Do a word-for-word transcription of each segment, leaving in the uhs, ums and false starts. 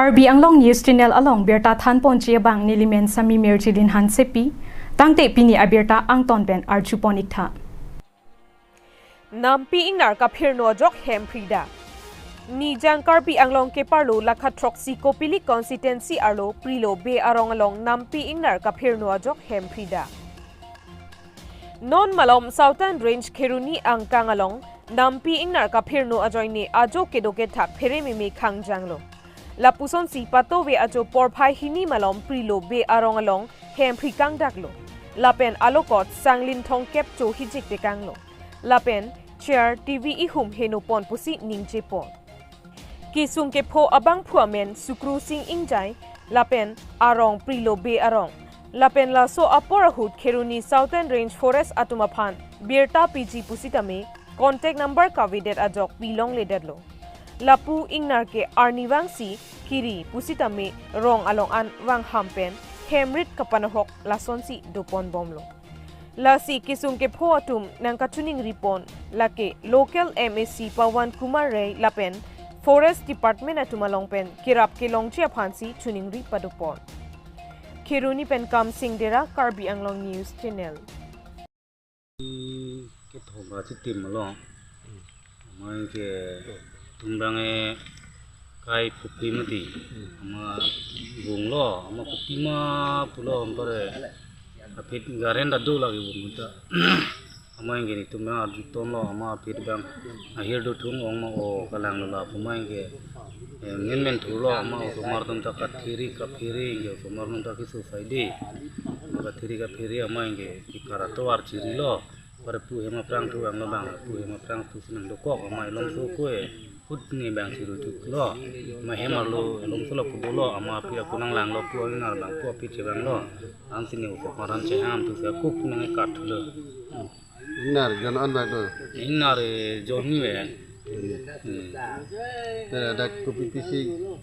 Karbi Anglong News Channel along birta thanponji abang nelimen Sami Mirjilin Hansepi, tangte pini abirta angton pen arjupon iktha. Nampi ingnar kaphirno ajok hem phri da. Nijang Karbi Anglong keparlo lakha throksi Kopili constituency arlo Prilo Bey arong along nampi ingnar kaphirno ajok hem phri da. Non malom Southern Range Kheroni angkang along nampi ingnar kaphirno ajoine ajo kedo kethak pherememe khangjanglo. Lapusonsi patove ajo porphai hini malom Prilo Bey arong along hem phri kangdaklo. Lapen alokot sanglin thongkep cho hijik tekanglo. Lapen chair, T V ihum henopon pusi ningjepon. Kesung kepho abangphu amen Sukru Sing Ingjai, lapen arong Prilo Bey arong. Lapen laso apor ahut Kheroni Southern Range Forest atum aphan birta piji pusitame contact number kavedet ajok pilongledetlo. Lapu ingnar ke arnivangsi kiri pusitame rong along an vangham pen hemrit kapanahok lasonsi doponbomlo. Lasi kesung kepho atum nangkachuningripon lake local M A C Pawan Kumar Rai lapen Forest Department atum along pen kerap kelongji aphansi chuningri padopon. Kheroni pen Kamsing Dera, Karbi Anglong News Channel. Kethom ba chitim along. Amai ke tumbang e kai pukri mati. Ama bunglo, ama kutima pulo ampare. Apit garen dadu lagi bung ta. Amai ke ni tumbang arjutonlo, ama apit bang ahir do thung ong ma o kalanglo la pumai ke. Eh, men men thulo ama osomar atum ta kathiri kaphiri, osomar atum ta kisu saidi. Ama kathiri kaphiri amai ke kikara tovar chirilo. Pare pu hem aphrang thu anglo bang, pu hem aphrang thu sinang dokok, ama ilom so kue, put ni bang chiru thuklo, ama hem arlo ilom so lo pu dolo, ama api aku nanglanglo pu ingnar bang pu api chevanglo, ang sini upo paran cheham thu sa kuk nang ikat thulo. Ingnar jon an bak do. Ingnar, eh, jon ni ve. Hmm. Te dak ko P P C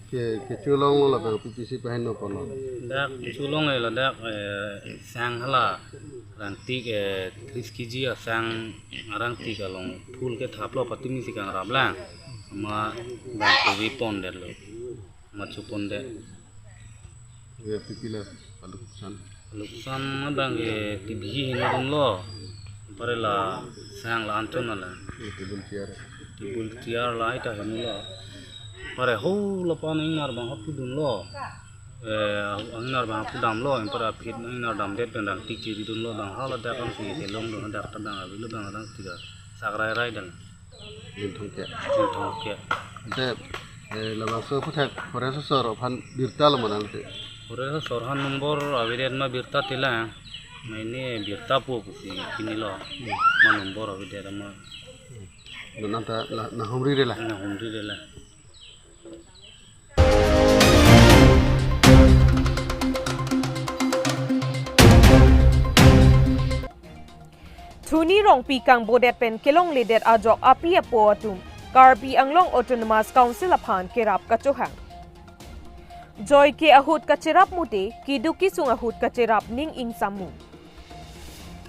ke, kecholonglo bang P P C pahin no pono. Dak cholong e ladak, eh, sang hala rangtik, eh, tris K G asang arangtik along phul kethaplo patimi si kangraplang. Ama bang ko vi pondetlo. Ama chopondet. Ya, P P la, paluksan. Paluksan abang ke T V hino dunlo. Pare la sang la anchon la. Ya, table chair. Table chair la ita hino lo. Pare ho lapan ingnar bang hapu dunlo. Eh, ingnar bang hapu damlo, pare apit ingnar damdet pen rangtik chiri dunlo, bang hala dak ang si telong dun dak ta bang avelo bang rangtik asakrai rai dan. Linthong ke. Linthong ke. Ante, eh, labangso aphuthak forest asor aphan birta lo manang te. Forest asor aphan nombor avedet ma birta tilang. Ma ini birta po pusi kinilo. Hmm. Ma nombor avedet ma. Nonta la, nahumri rela. Nahumri rela. Dhoni Rongpi kangbodet pen kelongledet ajok api apo atum Karbi Anglong Autonomous Council aphan kerap kachohang. Joike ahut kacherap mute, keduk kesung ahut kacherap ning ingsammu.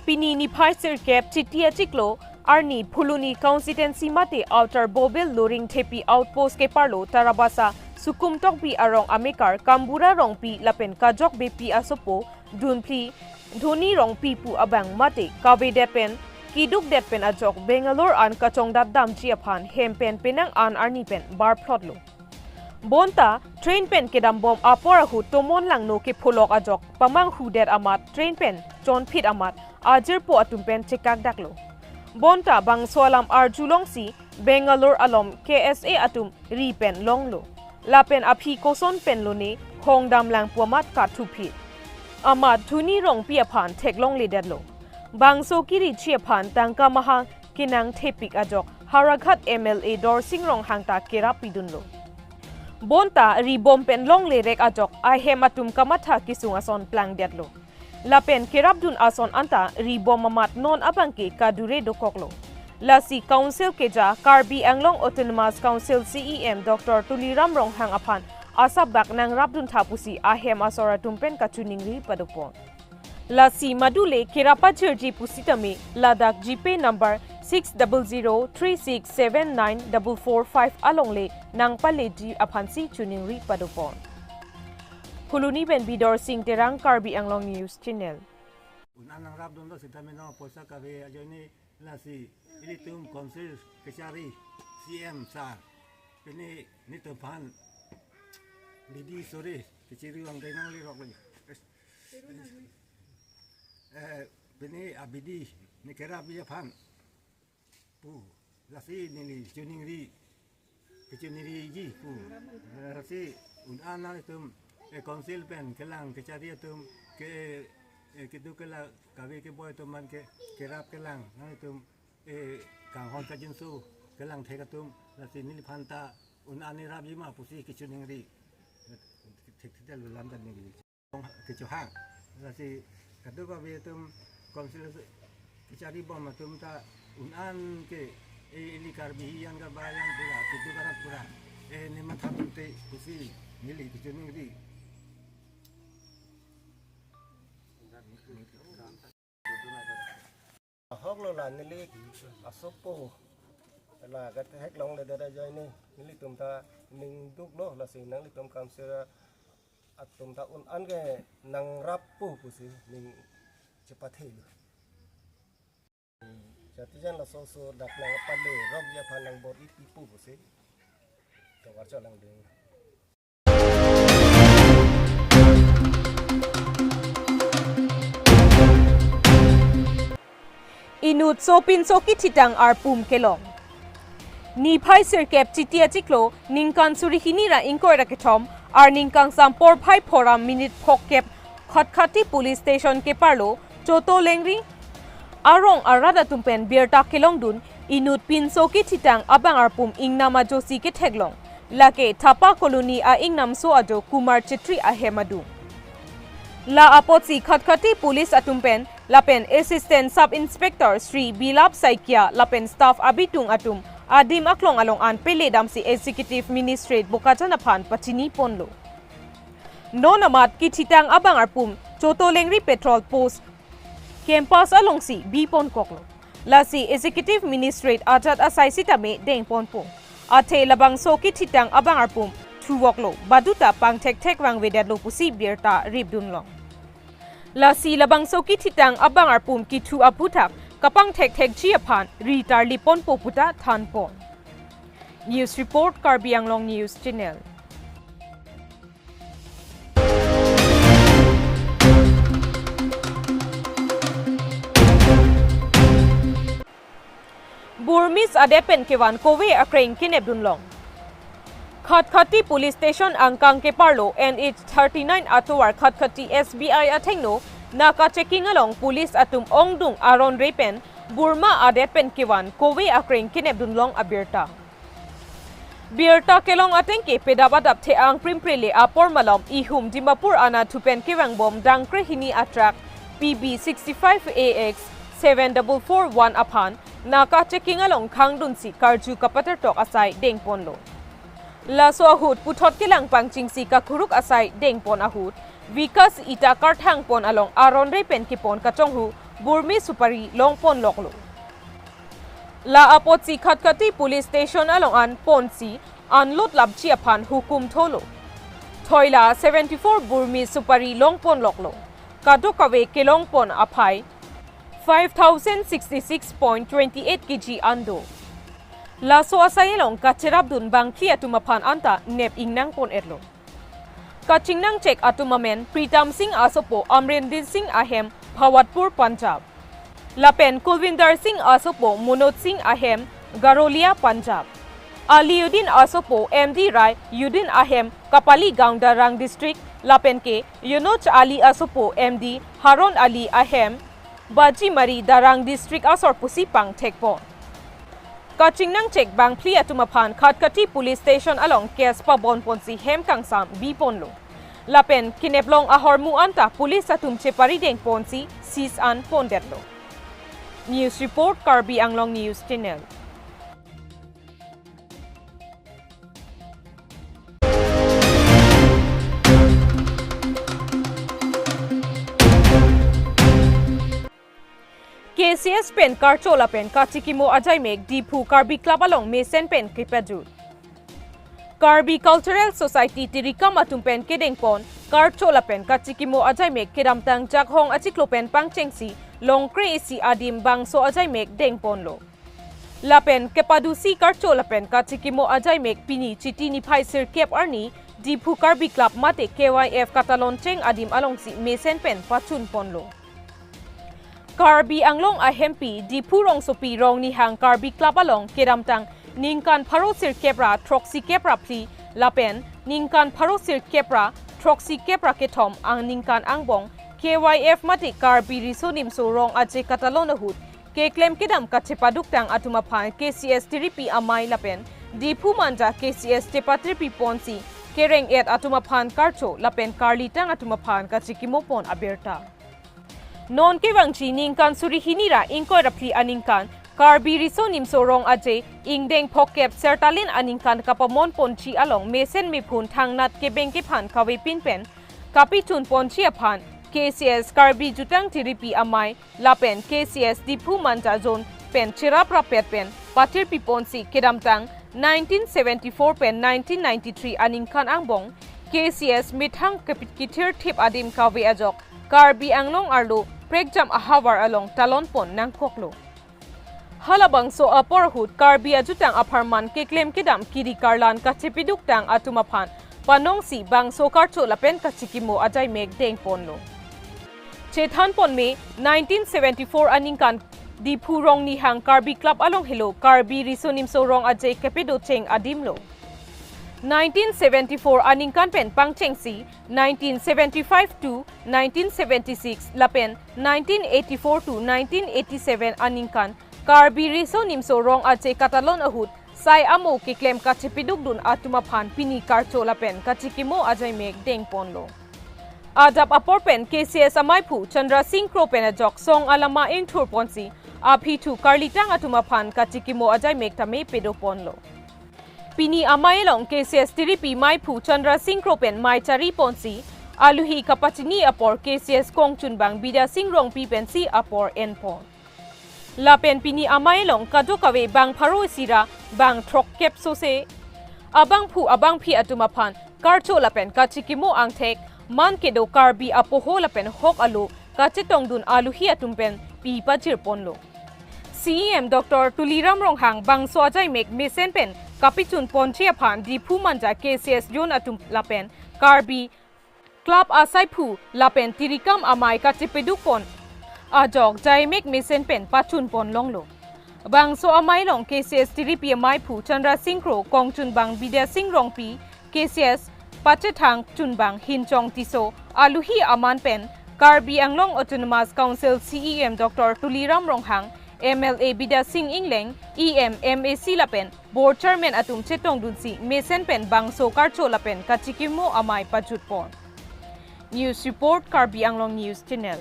Pini niphai sirkep Chiti achiklo arni Phuloni constituency mate Outer Bobel Loringthepi outpost keparlo Tarabasa Sukum Tokbi arong amekar Kambura Rongpi lapen Kajok Beypi asopo dunphli Dhoni Rongpi pu abang mate kavedet pen kedukdet pen ajok Bangalore an kachongdat damji aphan hem pen penang an arni pen barphlotlo. Bonta train pen kedambom apor ahut tomon langno kepholok ajok pamanghudet amat train pen chonphit amat ajirpo atum pen chekakdaklo. Bonta bangso alam arjulongsi Bangalore alom K S A atum ri pen longlo. Lapen aphi koson pen lone hongdamlang pu amat kathuphit. Amat Dhoni Rongpi aphan theklongledetlo. Bangso kirichi aphan tangka maha kenangthepik ajok Howraghat M L A Dorsing Ronghang ta kerap pidunlo. Bonta ribom pen longlerek ajok ahem atum kamatha kesung ason plangdetlo. Lapen kerapdun ason anta ribom amat non abangke kadure dokoklo. Lasi Council keja Karbi Anglong Autonomous Council C E M Doctor Tuliram Ronghang aphan asap bak nangrapduntha pusi ahem asor atum pen kachiningri padopon. Lasi madule kerap pajirji pusitame ladak G Pay number six double zero three six seven nine double four five alongle nangpaleji aphansi choningri padopon. Phuloni pen Bidor Sing Terang, Karbi Anglong News Channel. Un-an nangrapdunlo sitame non poisa kave ajoine lasi ilitum council kachari C M sir pini nelitum aphan bidi sore kachiri vangdai nanglerok lagi. Eh, pini abidi ne kerap aphan pu lasi neli choningri, kechoningri ji pu. Lasi un-an nangtum, eh, council pen kelang kachari atum ke, eh, kedo kela kave keboi atum man ke kerap kelang nangtum, eh, kanghon kajinso kelang thek atum lasi neliphan ta un-an nerapji ma pusi kechoningri. Thekthedet lo lam ta neli kechohang. Lasi kadokave atum council kachari bom atum ta un-an ke, eh, ili Karbi hiyan ka bayan pura, kedo karak pura, eh, nematha dunte pusi neli kechoningri. Ahok lo la neli asopo la katheklongledet ajoine nelitum ta ning duklo lasi nanglitum council atum ta un-an ke nangrap pu pusi ning chepathelo. Jatijan laso so dak nangpalerokji aphan nangbor-ipi pu pusi tovar cholangding. Inut sopinso kithitang arpum kelong. Niphai sirkep Chiti achiklo ningkan suri hini ra ingkoi ra kethom arni kangsam porphai pho ra minute phokep Khatkhati Police Station keparlo Choto Lengri arong arat atum pen birta kelongdun inut pinso kithitang abang arpum ingnam ajosi ketheklong. Lake Thapa Colony a-ingnamso ajo Kumar Chetri ahem adung. La apotsi Khatkhati Police atum pen lapen Assistant Sub Inspector Shri Bilap Saikia lapen staff abitung atum adim aklong along an pele damsi Executive Magistrate Bokajan aphan pachini ponlo. Non amat kithitang abang arpum Choto Lengri Patrol Post campus alongsi bi ponkoklo. Lasi Executive Magistrate ajat asai sitame deng ponpo. Athe labangso kithitang abang arpum thuvoklo, baduta pangthekthek vangvedetlo pusi birta ripdunlong. Lasi labangso kithitang abang arpum kithu aphuthak kapangthekthekji aphan ri tarli ponpo puta than pon. News report, Karbi Anglong News Channel. Burmese adet pen kevan kove akreng kenepdunlong. Khatkhati Police Station angkang keparlo N H thirty-nine atovar Khatkhati S B I athengno naka checking along police atum ongdung aron re pen Burma adet pen kevan kove akreng kenepdunlong abirta. Birta kelong ateng ke pedap adap the-ang primprele apor malom ihum Dimapur anatthu pen kevangbom dangkre hini a-truck P B sixty-five A X seven double four one aphan naka checking along khangdunsi karju kapatertok asai dengponlo. Laso ahut puthot kelang pangchingsi kakuruk asai dengpon ahut Vikas ita karthang pon along aron re pen kepon kachonghu Burmese supari longponloklo. La apotsi Khatkhati Police Station along an ponsi unload lapji aphan hukum tholo. Thoila seventy-four Burmese supari longponloklo. Kadokave kelongpon aphai five thousand sixty-six point twenty-eight K G an do. Laso asai along kacherapdun bangphli atum aphan anta nep ingnangpon-etlo. Kachingnangchek atum amen Pritam Singh asopo Amrinder Singh ahem Bhawanpur, Punjab. Lapen Kulvinder Singh asopo Manoj Singh ahem Garolia, Punjab. Aliuddin asopo M D Rai Uddin ahem Kapali Gaon, Darrang District, lapen ke Yunus Ali asopo M D Harun Ali ahem Bajimari, Darrang District asor pusi pangthekpon. Kachingnangchek bangphli atum aphan Khatkhati Police Station along case pabonponsi hem kangsam biponlo. Lapen keneplong ahormu anta police atum cheparidengponsi seize an pondetlo. News report, Karbi Anglong News Channel. K C S pen karcho lapen kachikimo ajaimek Diphu Karbi Club along mesen pen kepajut. Karbi Cultural Society tirikam atum pen kedengpon karcho lapen kachikimo ajaimek kedamtang Jakhong achiklo pen pangchengsi Longkre isi adim bangso ajaimek dengponlo. Lapen kepadusi karcho lapen kachikimo ajaimek pini Chiti niphai sirkep arni Diphu Karbi Club mate K Y F katalon cheng adim alongsi mesen pen pachunponlo. Karbi Anglong ahempi Diphu rongsopi Rongnihang Karbi Club along kedamtang ningkan pharo sirkep ra throksi kep ra phli lapen ningkan pharo sirkep ra throksi kep ra kethom aningkan angbong K Y F mate Karbi Riso Nimso Rong Aje katalon ahut keklem kedam kachepaduktang atum aphan K C S tiripi amei lapen Diphu Manja K C S chepatirpi ponsi kereng-et atum aphan karcho lapen karlitang atum aphan kachikimo pon abirta. Non kevangji ningkan suri hini ra ingkoi ra phli aningkan Karbi Riso Nimso Rong Aje ingdeng phokep sertalin aningkan kapamon ponji along mesen mephun thangnat kebeng kephan kavepin pen kapichun ponji aphan K C S Karbi Jutang Tiripi Amei lapen K C S Diphu Manja Zone pen cherap rapet pen patirpi ponsi kedamtang nineteen seventy-four pen nineteen ninety-three aningkan angbong K C S methang kepit kithir thip adim kave ajok Karbi Anglong arlo prekjam ahavar along talon pon nangkoklo. Halabangso apor ahut Karbi ajutang apharman keklem kedam kiri karlan kachepaduktang atum aphan panongsi bangso karcho lapen kachikimo ajaimek dengponlo. Chethan ponme nineteen seventy-four aningkan Diphu Rongnihang Karbi Club along helo Karbi Riso Nimso Rong Aje kepedo cheng adimlo. Nineteen seventy-four aningkan pen pangchengsi nineteen seventy-five to nineteen seventy-six lapen nineteen eighty-four to nineteen eighty-seven aningkan Karbi Riso Nimso Rong Aje katalon ahut sai amo keklem kachepedukdun atum aphan pini karcho lapen kachikimo ajaimek dengponlo. Adap apor pen K C S amaiphu Chandra Singh Kro pen ajok song alama ingthur ponsi aphi thu karlitang atum aphan kachikimo ajaimek tame pedoponlo. Pini amei along K C S tiripi meiphu Chandra Singh Kro pen mei chari ponsi aluhi kapachini apor K C S kongchunbang Bidya Singh Rongpi pensi apor enpon. Lapen pini amei along kadokave bang pharo isi ra bang throkkep sose abangphu abangphi atum aphan karcho lapen kachikimo angthek man kedo Karbi apoho lapen hok alo kachetongdun aluhi atum pen pi pajirponlo. C E M Doctor Tuliram Ronghang bangso ajaimek mesen pen kapichun ponji aphan Diphu Manja K C S Zone atum lapen Karbi Club asaiphu lapen tirikam amei kachepedukpon ajok jaimek mesen pen pachunpon longlo. Bangso amei along K C S tiripi ameiphu Chandra Singh Kro, kongchunbang Bidya Singh Rongpi, K C S pachethang chunbang Hinchong Tisso, aluhi aman pen Karbi Anglong Autonomous Council C E M Doctor Tuliram Ronghang, M L A Bidya Singh Engleng, E M, M A C lapen Board Chairman atum chetongdunsi mesen pen bangso karcho lapen kachikimo amei pajutpon. News report, Karbi Anglong News Channel.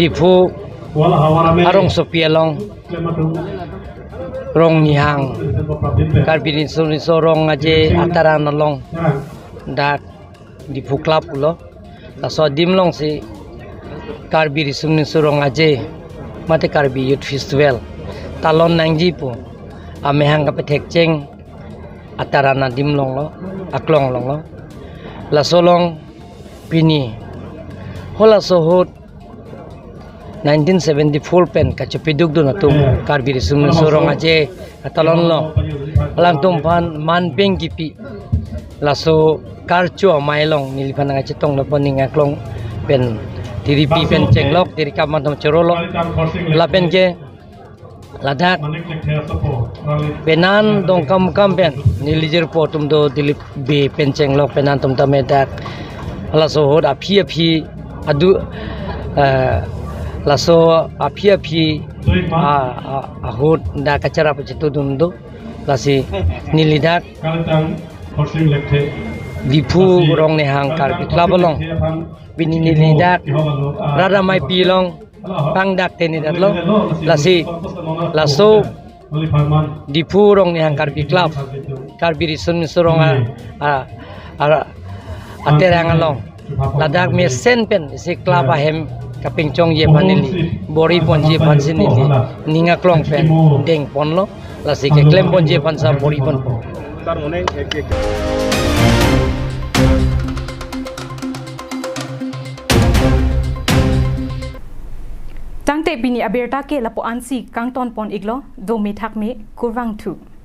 Diphu arongsopi along Rongnihang Karbi Riso Nimso Rong Aje ataran along dak Diphu Club pulo. Laso adim alongsi Karbi Riso Nimso Rong Aje mate Karbi Youth Festival talon nangji pu amahang kapethek cheng ataran adim along lo, aklong along lo. Laso along pini halaso ahut nineteen seventy-four pen kachepedukdun atum Karbi Riso Nimso Rong Aje katalon lo. Alangtum aphan man peng kipi laso karcho amei along neliphan nangkachetong lapen ning aklong pen tiripi pen chenglok, tirikam atum chorolo. Lapen ke ladak penan Dongkamukam pen neli jirpo atum do, Dilip Bey pen chenglok penan atum tame dak laso ahut aphi aphi adu, eh, laso aphi aphi, ah, ah, ahut dak kacherap chetudun do. Lasi neli dak Diphu Rongnihang Karbi Club along pini neli dak rat ameipi along pangdak teni datlo. Lasi laso Diphu Rongnihang Karbi Club, Karbi Riso Nimso Rong a, a, a, aterang along ladak mesen pen isi club ahem Kapinchongji aphan neli bor-i ponji aphan si neli ning aklong pen dengponlo, lasi keklem ponji aphan sa bor-i ponpo. Tangte pini abirta ke lapu-an si kangtonpon iklo, dome thakme, kurvangthu.